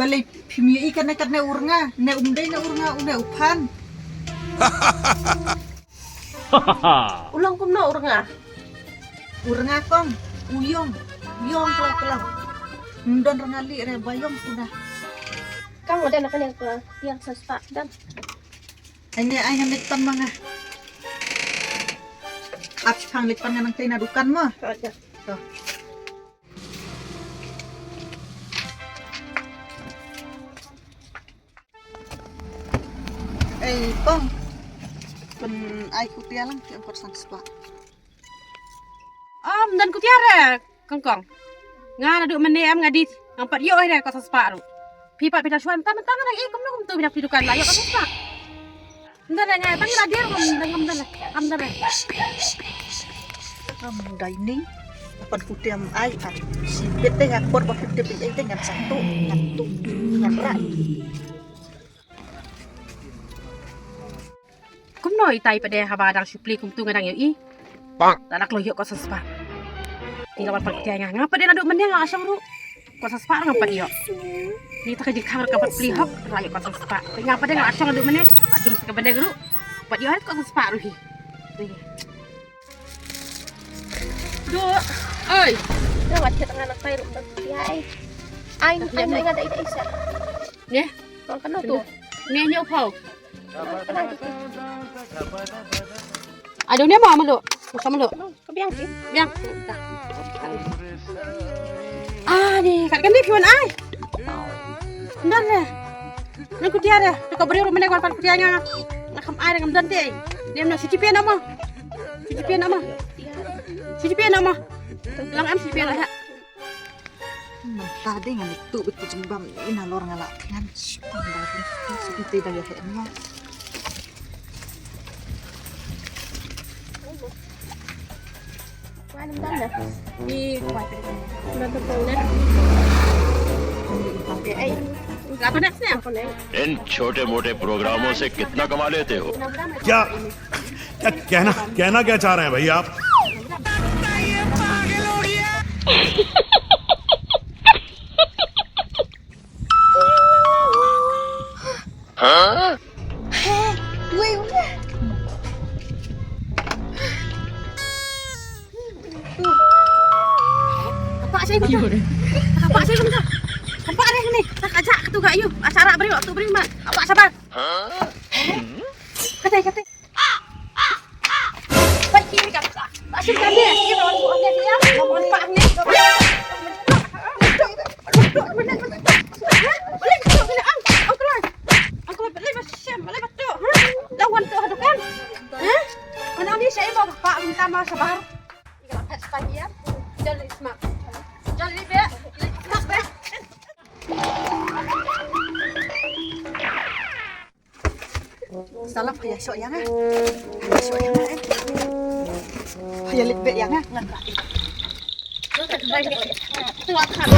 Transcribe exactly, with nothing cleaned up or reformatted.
Lei phim ïohi kane katne u rnga, ne um dei ne u rnga, une u phan. U long kumno u rnga? U rnga kong, u ïong, ïong kla kla. Ym don rnga lieh re ba ïong puna. Kong, ma don kane ka tiar san spah don. Ai ne ai ngan leit pan ma nga. Ap shipang leit pan nga nangtei na dukan mo. Ïa. To. Ei, kong. Pyn ai kutia lang ki ongkor san spah. Ym don kutia re, kong kong. Nga naduh mynne em nga dih, ngam pat ïoh re kot san spah ruh. Phi pat phi da shuwa mynta mynta nga dang ïoh kumno kumto phi da phi dukan la ïoh kot san spah. Ym don re nga, tang la dir ngam don, ngam don re, ngam don re. Ngam dei ni, pan kutia ai ar. Sipit te nga por ba phi tip ei te ngan satu, ngan tu, ngan rai. Kumno itai pat de haba dang shu plie kumtu nga dang ïohi. Bang. Ta dak lo ïoh kot san spah. Ni la wan pat kutia nga. Nga pat de naduh mynne nga la shong ruh. Kot san spah ruh ngam pat ïoh. Ni ta ka jingkhang ruh kam pat plie hok la ïoh kot san spah. Nga pat de nga la shong naduh mynne. Adum sa ka byneng ruh. Pat ïoh kot san spah ruh hi. Duh. Oi. Dah wat ket ngan nang tai ruh dah. Ya ai. Ai ai nga dei dei sa. Neh. Kong kano tu? Neh nyo pau. Aduh ne ma malu. Masa malu. Ka biang ki. Biang. Ah ni kat kan ni pion ai. Ndar ne. Nang kutia re. Ko beri ruh mene wan pan kutia nga. Nga kham ai re ngam don te. Niam na siti pia nama. Siti pia nama. Siti pia nama. Lang am siti pia lah. Mynta dei ngan ïa tuh beit ka jingbam ïa nalor nga la ngan shu pang ba dei shu ïa heh nia. Wan mynta dei. Wan mynta dei. Wan mynta dei. Wan mynta dei. इन छोटे मोटे प्रोग्रामों से कितना कमा लेते हो? क्या, क्या कहना, कहना क्या चाह रहे हैं भाई आप? Nampak saya kumta. Nampak saya kumta. Nampak dia ni. Tak ajak tu kat you. Acara beri waktu beri mak. Awak sabar. Kata kata. Baik kiri kan. Asyik kan dia. Kiri lawan buah dia dia. Nampak ni. Boleh tu kena ang. Ang keluar. Ang keluar boleh masih siam. Boleh betul. Lawan tu hadu kan. Ha? Mana ni saya mau bapak minta maaf sabar. Ikaw, at sa pagi ya. Jolly smak. Jolly be. Smak be. Salam, paya syok yang eh. Paya syok yang eh. Paya lit be yang eh. Ngan rak. Tuat kan.